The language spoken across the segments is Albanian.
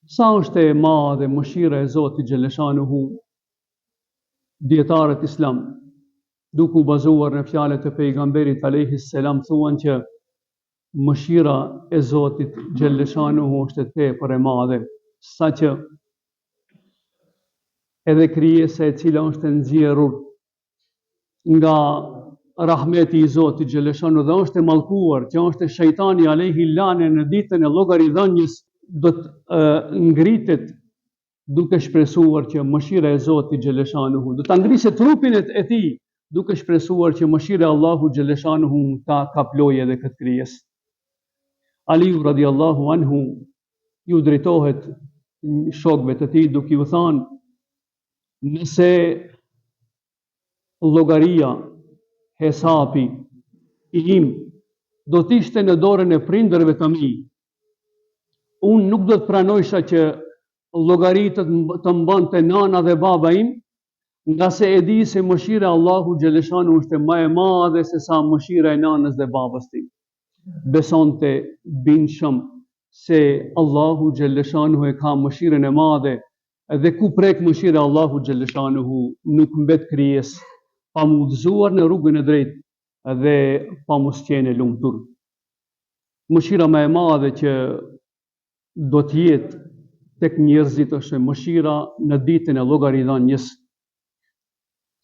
Sa është e madhe mëshira e Zotit xhelleshanuhu, dijetarët islam, duke u bazuar në fjalët e pejgamberit alejhi selam thuan që mëshira e Zotit xhelleshanuhu është tepër e madhe, saqë edhe krijesa e cila është e nxjerrur nga rahmeti i Zotit xheleshanu dhe është e mallkuar, që është shejtani alejhi lane në ditën e llogaridhënies do të ngritet duke shpresuar që mëshira e Zotit xheleshanuhu do ta ngrisë trupin e tij duke shpresuar që mëshira e Allahut xheleshanuhu ta kaplojë edhe këtë krijesë. Aliu radiallahu anhu ju drejtohet shokëve të tij duke ju thanë Nëse llogaria, hesapi, im do të ishte në dorën e prindërve të mi, unë nuk do të pranojsha që llogari të, të mbante nana dhe baba im, ngase e di se mëshira e Allahut xheleshanu është më e madhe se sa mëshira e nanës dhe babës tim. Besonte bindshëm se Allahu xheleshanu e ka mëshirën e madhe Dhe ku prek mëshira e Allahut xheleshanuhu nuk mbet krijesë pa m'u udhëzuar në rrugën e drejtë dhe pa mos qenë e lumtur. Mëshira më e madhe që do të jetë tek njerëzit është mëshira në ditën e llogaridhënies.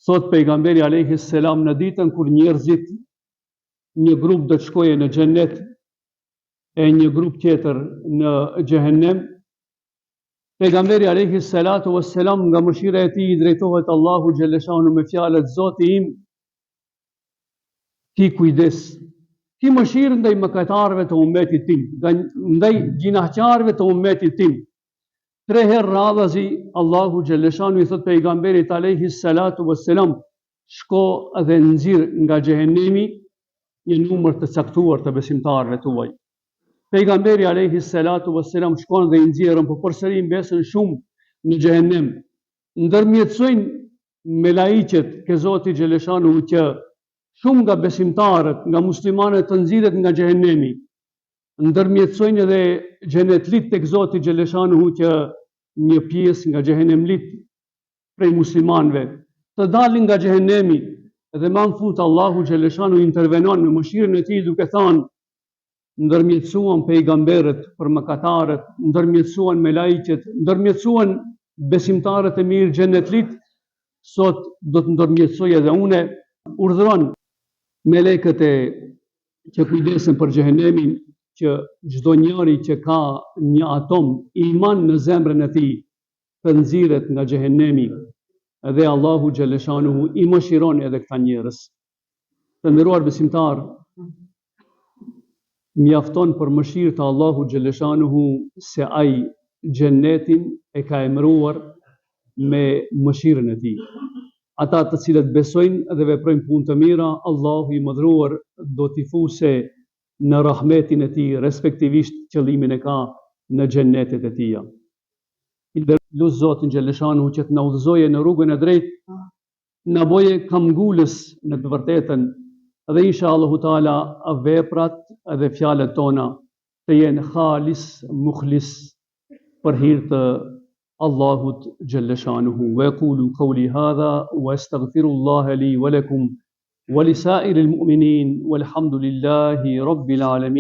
Thotë pejgamberi alejhi selam në ditën kur njerëzit një grup do të shkojë në xhennet e një grup tjetër në xhehenem, Pejgamberi alejhi salatu ves selam nga mëshira e tij i drejtohet Allahu xheleshanu me fjalët Zoti im ki kujdes ki mëshirë ndaj mëkatarëve të umetit tim ndaj gjynahqarëve të umetit tim tre herë radhazi Allahu xheleshanu i thot pejgamberit alejhi salatu ves selam shko dhe nxirr nga xhehenemi një numër të caktuar të besimtarëve tuaj. Pejgamberi alejhi salatu ves selam shkon dhe i nxjerrën, po përsëri mbesën shumë në xhehenem. Ndërmjetësojnë melaiqet ke Zoti xheleshanuhu që shumë nga besimtarët, nga muslimanët të nxirret nga xhehenemi. Ndërmjetësojnë edhe xhenetlit tek Zoti xheleshanuhu që një pjesë nga xhehenemlit prej muslimanëve të dalin nga xhehenemi dhe ma në fund Allahu xheleshanu intervenon me mëshirën e tij duke thanë ndërmjetësuan pejgamberët për mëkatarët, ndërmjetësuan melaiqet, ndërmjetësuan besimtarët e mirë xhenetlit, sot do të ndërmjetësoj edhe une, urdhëron melekët e që kujdesen për xhehenemin që çdo njeri që ka një atom iman në zemrën e tij të nxirret nga xhehenemi dhe Allahu xheleshanuhu i mëshiron edhe këta njerëz. Të nderuar besimtarë, mjafton për mëshirë të Allahu xheleshanuhu se ai xhennetin e ka emëruar me mëshirën e tij. Ata të cilët besojnë dhe veprojnë punë të mira, Allahu i madhëruar do t'i fuse në rahmetin e tij, respektivisht qëllimin e ka në xhennetet e tija. Lus Zotin xheleshanuhu që të na udhëzojë në rrugën e drejtë, na boje kamngulës në të vërtetën dhe insha Allahu Teala veprat dhe fjalët tona të jenë halis mukhlis për hir të Allahut xheleshanuhu. Wa aqulu qawli hadha wa astaghfirullaha li wa lakum wa li sa'iril mu'minin walhamdulillahi rabbil alamin.